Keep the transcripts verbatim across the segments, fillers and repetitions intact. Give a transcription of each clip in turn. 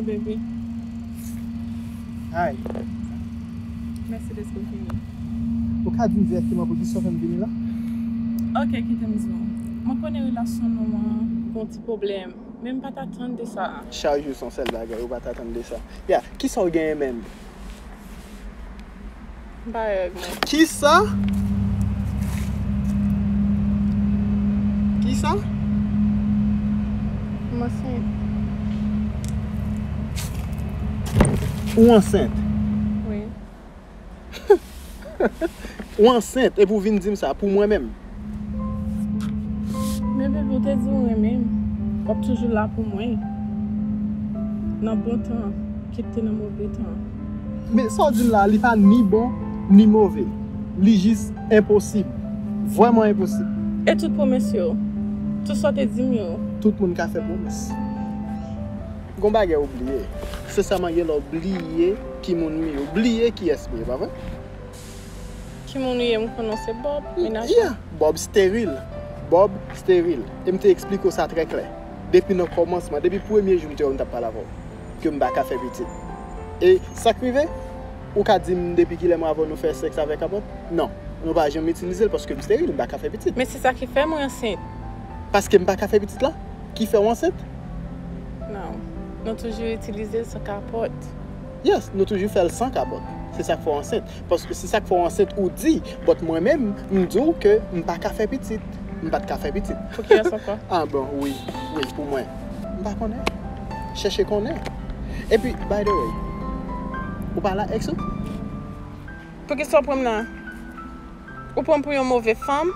Baby. Hi. Mèsi dèske w vini. Ou ka di m dirèkteman poukisa w fè m vini la? Ok, kite m di w. Mwen konnen relasyon nou an gen yon ti pwoblèm, men m pa t atann de sa. Chak jou se yon sèl bagay, ou pa t atann de sa. Ya, kisa w genyen menm? M pa règ mwen. Kisa? Kisa? M ansent. Ou ansent? Wi. Ou ansent epi w vin di m sa pou mwen menm? Men baby, ou te di w renmen m. W ap toujou la pou mwen. Nan bon tan, kit te nan move tan. Men sa w di m la, li pa ni bon, ni move. Li jis enposib. Vrèman enposib. E tout pwomès yo? Tout sa w te di m yo? Tout moun ka fè pwomès. Gon bagay ou bliye. Sensèman, gen lè w bliye ki moun ou ye. Ou bliye kiyès ou ye, pa vre? Ki moun ou ye, m konnen w se Bob, menaj. Yeah, Bob steril. Bob steril. E m te eksplike w sa trè klè. Depi nan kòmansman, depi premye jou m te wè w, m t ap pale avè w, ke m pa ka fè pitit. E sa k rive, ou ka di m depi kilè mwen avè w nou fè sèks avèk abòt? Non, nou pa janm itilize l paske m steril, m pa ka fè pitit. Men se sa ki fè mwen ansent. Paske m pa ka fè pitit la, ki fè w ansent? Non. Nou toujou itilize l san kapòt. Yes, nou toujou fè l san kapòt. Se sa k fè w ansent. Paske se sa k fè w ansent ou di, but mwen menm, m di w ke m pa ka fè pitit. M pa t ka fè pitit. Pou kiyès ankò? Ah bon, wi, wi, pou mwen. M pa konnen. Chèche konnen. Epi, by the way, ou pale a ex ou? Poukisa w pran m la? Ou pran m pou yon move fanm?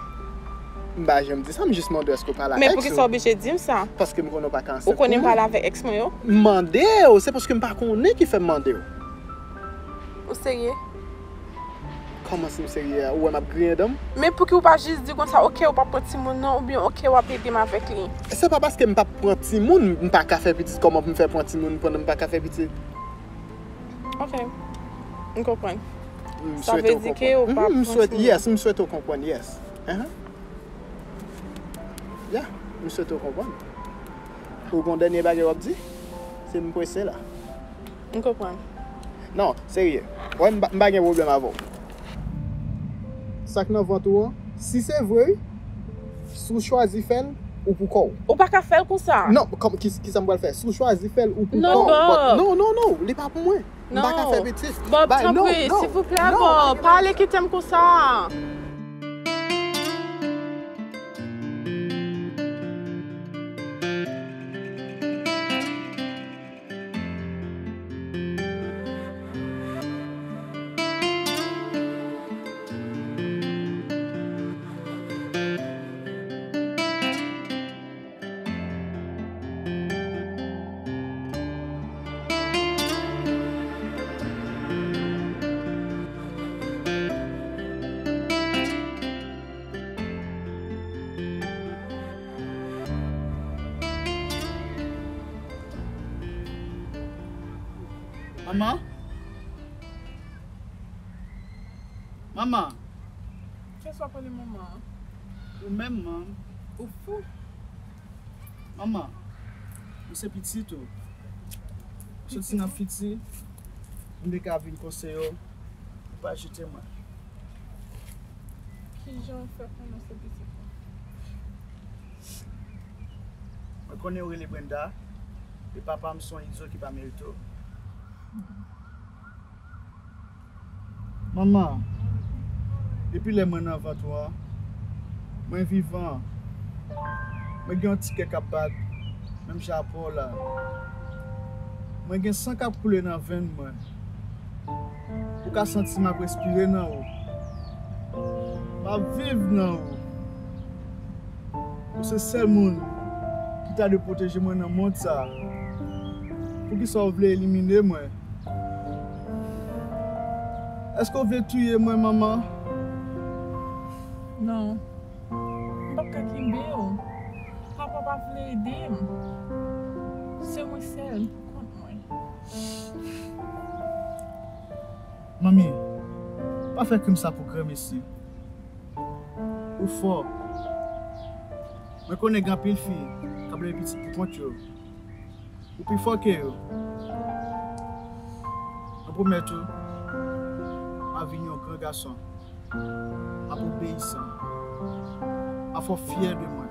M pa janm di sa, m jis mande èske w pale a Men ex poukisa ou. W oblije di m sa? Paske m konnen w pa ka ansent Ou konnen m pou mwen. Pale avèk ex mwen yo? M mande w, se paske m pa konnen ki fè m mande w. Ou serye? Kòman si m serye a? Ou wè m ap griyen dan m? Men pouki w pa jis di konsa, ok, ou pa pran timoun nan, oubyen ok, w ap ede m avèk li? Se pa paske m pa pran timoun, m pa ka fè pitit, kòman pou m fè pran timoun pandan m pa ka fè pitit? Ok. M konprann. M Sa swete vle w di ke ou konprann. pa Mhm, m pran swete, timoun. Yes, m swete w konprann, yes. Uh-huh. Yeah, m swete w konprann. Ou gon dènye bagay w ap di? Se m prese la. M konprann. Non, serye. Wè, m pa m pa gen pwoblèm avè w. Sa k nan vant ou an, si se vre, si w chwazi fè l, ou pou kò w. Ou pa ka fè l konsa. Non, kòm, ki, ki sa m pral fè? Si w chwazi fè l, ou pou Non, kò w. Bob. But, non, non, non, li pa pou mwen. M pa ka Non. Fè pitit. Bob, Bay, non, tanpri, non, silvouplè, non, Bob, non, pa ale kite m konsa. Manman? Manman? Kiyès w ap rele manman an? Ou menm, manman. Ou fou? Manman, m se pitit ou. M soti nan fiti, m te ka vin konseye w, ou pa jete mwen. Kijan w fè konnen w se pitit mwen? Mwen konnen w rele Brenda, e papa m se yon idyo ki pa merite w. Manman, depi lè mwen nan vant ou an, mwen vivan. Mwen gen yon ti kè k ap bat, menm jan ak pa w la. Mwen gen san k ap koule nan venn mwen. Ou ka santi m ap respire nan ou. M ap viv nan ou. Ou se sèl moun ki ta dwe pwoteje mwen nan mond sa a. Poukisa w vle elimine mwen? Èske w vle touye mwen, manman? Non. M p ap ka kenbe w. Papa pa vle ede m. Se mwen sèl pou kont mwen. Manmi, pa fè krim sa pou granmesi. Ou fò. Mwen konnen gen anpil fi k ap leve pitit pou kont yo. Ou pi fò ke yo. Pwomèt ou, m a vin yon gran gason, m ap obeyisan, m a fè w fyè de mwen.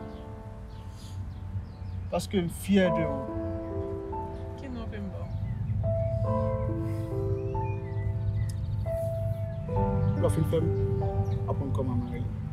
Paske m fyè de ou. Ki non w vle m ba w? Lè w fin fè m, w ap konn kòman mwen rele.